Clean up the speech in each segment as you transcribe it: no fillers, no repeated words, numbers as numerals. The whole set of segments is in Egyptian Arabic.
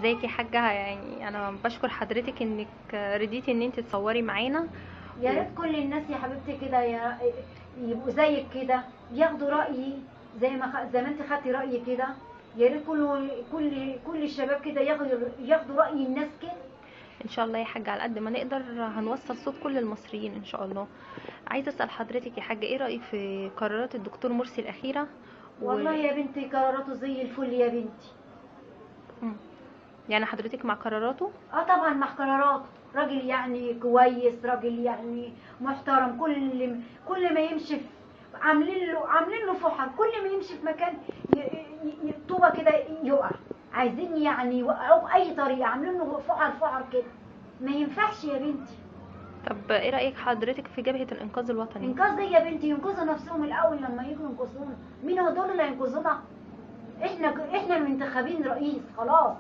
ازيك يا حاجة؟ يعني انا بشكر حضرتك انك رضيتي ان انت تصوري معانا. يا ريت كل الناس يا حبيبتي كده يبقوا زيك كده، ياخدوا رأيي زي ما انت خدتي رأيي كده. يا ريت كل الشباب كده ياخدوا رأي الناس كده. ان شاء الله يا حاجة، على قد ما نقدر هنوصل صوت كل المصريين ان شاء الله. عايزة اسأل حضرتك يا حاجة، ايه رأيك في قرارات الدكتور مرسي الأخيرة؟ والله يا بنتي قراراته زي الفل يا بنتي. يعني حضرتك مع قراراته؟ اه طبعا مع قراراته، راجل يعني كويس، راجل يعني محترم. كل ما يمشي عاملين له فحر، كل ما يمشي في مكان طوبة كده يقع، عايزين يعني يوقعوه باي طريقه، عاملين له فحر كده، ما ينفعش يا بنتي. طب ايه رايك حضرتك في جبهة الانقاذ الوطني؟ انقاذ ايه يا بنتي؟ ينقذوا نفسهم الاول، لما يجوا ينقذونا، مين هو دول اللي هينقذونا؟ احنا المنتخبين رئيس خلاص،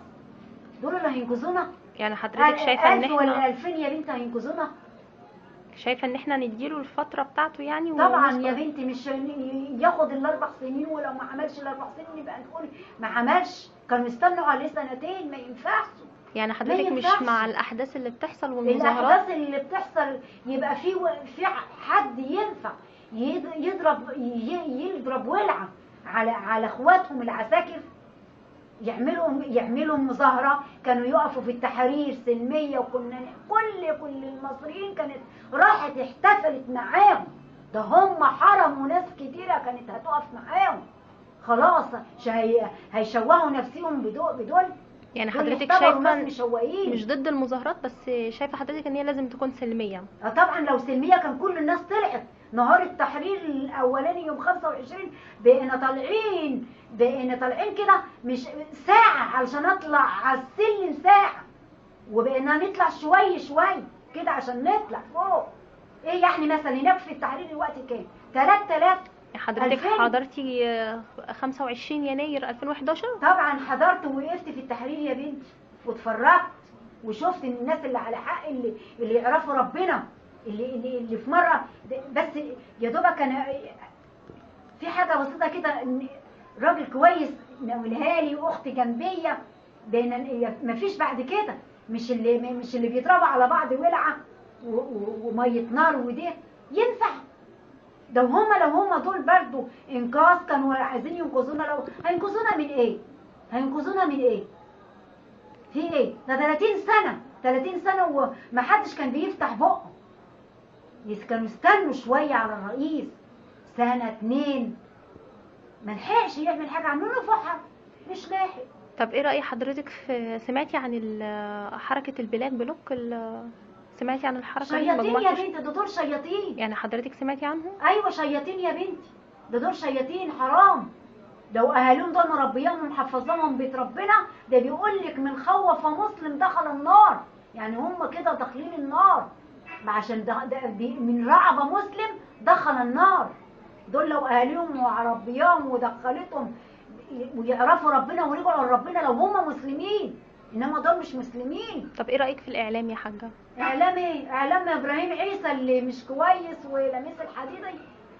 دول اللي هينقذونا. يعني حضرتك شايفه ان احنا 1000 ولا 2000 يا بنتي هينقذونا؟ شايفه ان احنا نديله الفترة بتاعته يعني؟ طبعا يا بنتي، مش ياخد ال4 سنين، ولو ما عملش ال4 سنين يبقى نقول ما عملش، كانوا يستنوا عليه سنتين، ما ينفعش. يعني حضرتك مش مع الاحداث اللي بتحصل والمظاهرات؟ الاحداث اللي بتحصل يبقى في حد ينفع يضرب ولعه على اخواتهم العساكر، يعملوا مظاهره، كانوا يقفوا في التحرير سلمية، وكنا كل المصريين كانت راحت احتفلت معاهم. ده هم حرموا ناس كتيرة كانت هتقف معاهم، خلاص هيشوهوا نفسهم بدول. يعني حضرتك شايفه مش ضد المظاهرات، بس شايفه حضرتك ان هي لازم تكون سلمية؟ طبعا لو سلمية كان كل الناس طلعت نهار التحرير الاولاني يوم 25، بقينا طالعين كده مش ساعة علشان اطلع على السلم ساعة، وبقينا نطلع شوي شوي كده عشان نطلع فوق. ايه يعني مثلا هناك في التحرير الوقت كام؟ 3000. حضرتك حضرتي 25 يناير 2011؟ طبعا حضرت ووقفت في التحرير يا بنتي، واتفرجت وشفت الناس اللي على حق، اللي يعرفوا ربنا، اللي في مرة بس يا دوبك انا في حاجة بسيطة كده، راجل كويس ناولها لي واختي جنبيه، مفيش بعد كده، مش اللي بيضربوا على بعض ولعه ومية نار وده ينفع. ده هما لو هما دول برضو انقاذ كانوا عايزين ينقذونا، لو هينقذونا من ايه؟ هينقذونا من ايه؟ في ايه؟ ده 30 سنة ومحدش كان بيفتح بقه. كانوا استنوا شوية على الرئيس سنة 2، ما لحقش يعمل حاجة، عملوا له فحر مش لاحق. طب ايه رأي حضرتك في، سمعتي عن حركة ال Black Bloc؟ سمعتي عن الحركة؟ شياطين يا بنتي، ده دول شياطين. يعني حضرتك سمعتي عنهم؟ ايوه شياطين يا بنتي، ده دول شياطين حرام. لو اهاليهم دول مربياهم ومحفظاهم بيت ربنا، ده بيقول لك من خوف مسلم دخل النار، يعني هم كده داخلين النار عشان ده من رعب مسلم دخل النار. دول لو اهاليهم وعربياهم ودخلتهم ويعرفوا ربنا ورجعوا لربنا لو هم مسلمين، انما دول مش مسلمين. طب ايه رايك في الاعلام يا حاجة؟ اعلام ايه؟ اعلام ابراهيم عيسى اللي مش كويس، ولميس الحديدي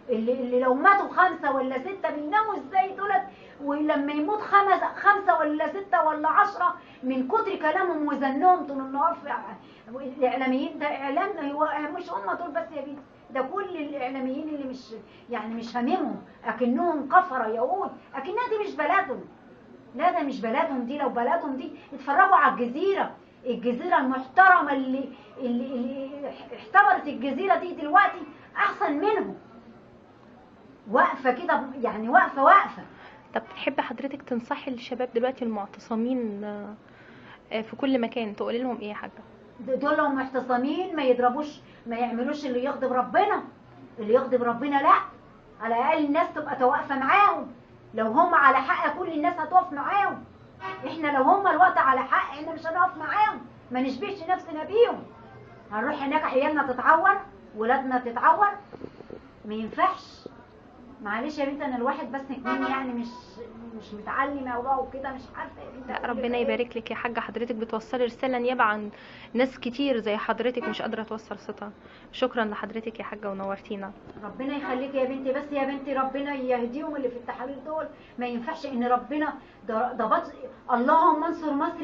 اللي لو ماتوا 5 ولا 6 بيناموا ازاي دولت؟ ولما يموت 5 ولا 6 ولا 10 من كتر كلامهم وزنهم طول النهار في الاعلاميين. ده اعلام، هو مش هم دول بس يا بنتي، ده كل الاعلاميين اللي مش يعني مش هاممهم، اكنهم كفره يهود، اكنها دي مش بلدهم. لا ده مش بلدهم دي، لو بلدهم دي اتفرجوا على الجزيرة، الجزيرة المحترمة اللي احتبرت الجزيرة دي دلوقتي احسن منهم، واقفة كده يعني، واقفة. طب تحب حضرتك تنصحي الشباب دلوقتي المعتصمين في كل مكان، تقولي لهم ايه يا حاجة؟ دول لو معتصمين ما يضربوش، ما يعملوش اللي يغضب ربنا، اللي يغضب ربنا لا، على الاقل الناس تبقى واقفة معاهم. لو هم على حق كل الناس هتقف معاهم، احنا لو هم الوقت على حق احنا مش هنقف معاهم، ما نشبهش نفسنا بيهم. هنروح هناك عيالنا تتعور، ولادنا تتعور، ما ينفعش. معلش يا بنت، انا الواحد بس اتنين يعني مش متعلمة او كده، مش عارفه يا بنت. لا ربنا يبارك لك يا حاجة، حضرتك بتوصلي رسالة نيابة عن ناس كتير زي حضرتك مش قادرة توصل صوتها. شكرا لحضرتك يا حاجة ونورتينا. ربنا يخليك يا بنتي. بس يا بنتي ربنا يهديهم اللي في التحاليل دول، ما ينفعش ان ربنا ده اللهم انصر مصر.